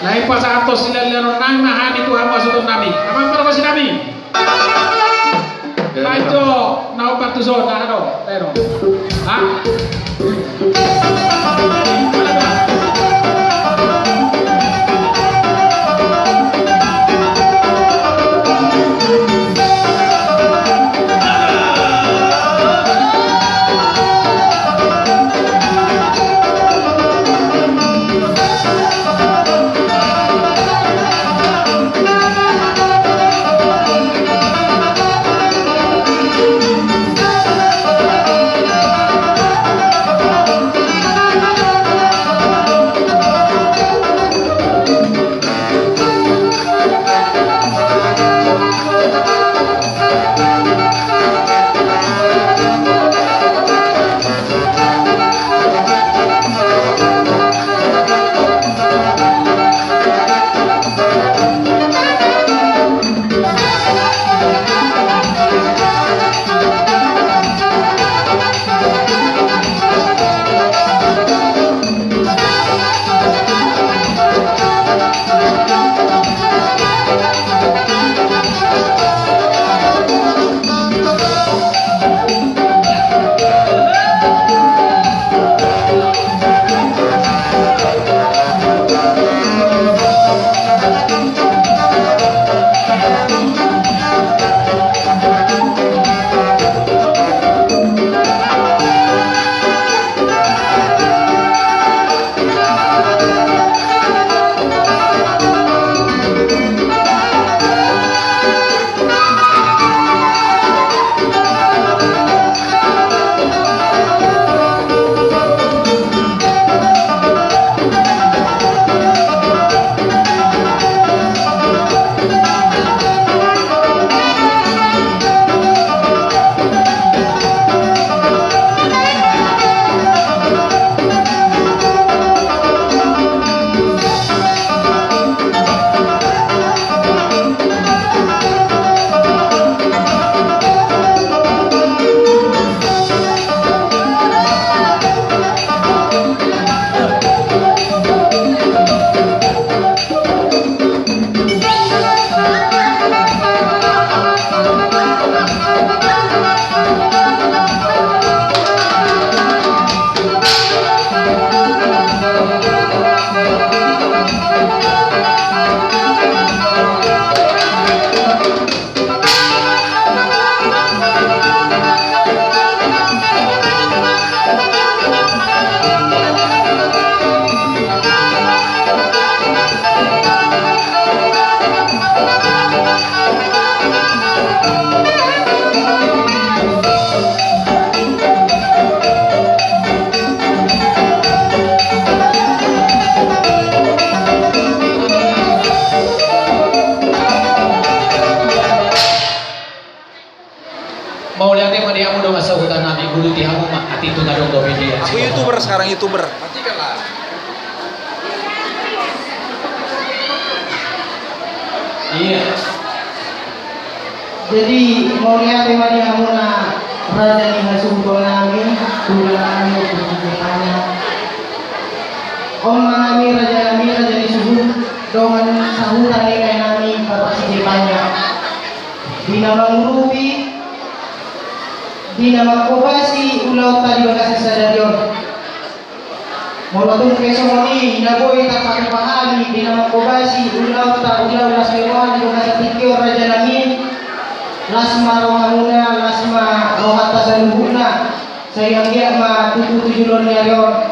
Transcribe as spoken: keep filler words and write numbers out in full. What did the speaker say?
Naeng pasahathon silehonlehon nami ma hami tu hamu hasuhuton nami. Amang pargonsi nami. Panjo na umpantuson aha do? Tero. Ha? Mauliate ma di hamu dongan sahuta nami, buluti hamu ma atik tu na dong dope dia. Aku YouTuber sekarang, YouTuber. Iya. Jadi mauliate ma di hamuna raja ni hasuhuton nami, tulang nami, tulang nami. On ma nami raja nami, raja ni suhut, dongan sahuta ni lae nami, Bapak Sijepanjang. Di na mangurupi, di na manghobasi ulaonta di bagasan sadari on. Molo tung pe songon i na boi tarpatupa hami di na manghobasi ulaonta ulaon las ni roha di bagasan tingki on raja nami, las ma rohamuna, las ma rohanta saluhutna. Sai anggiat ma tutu tu joloan ni ari on.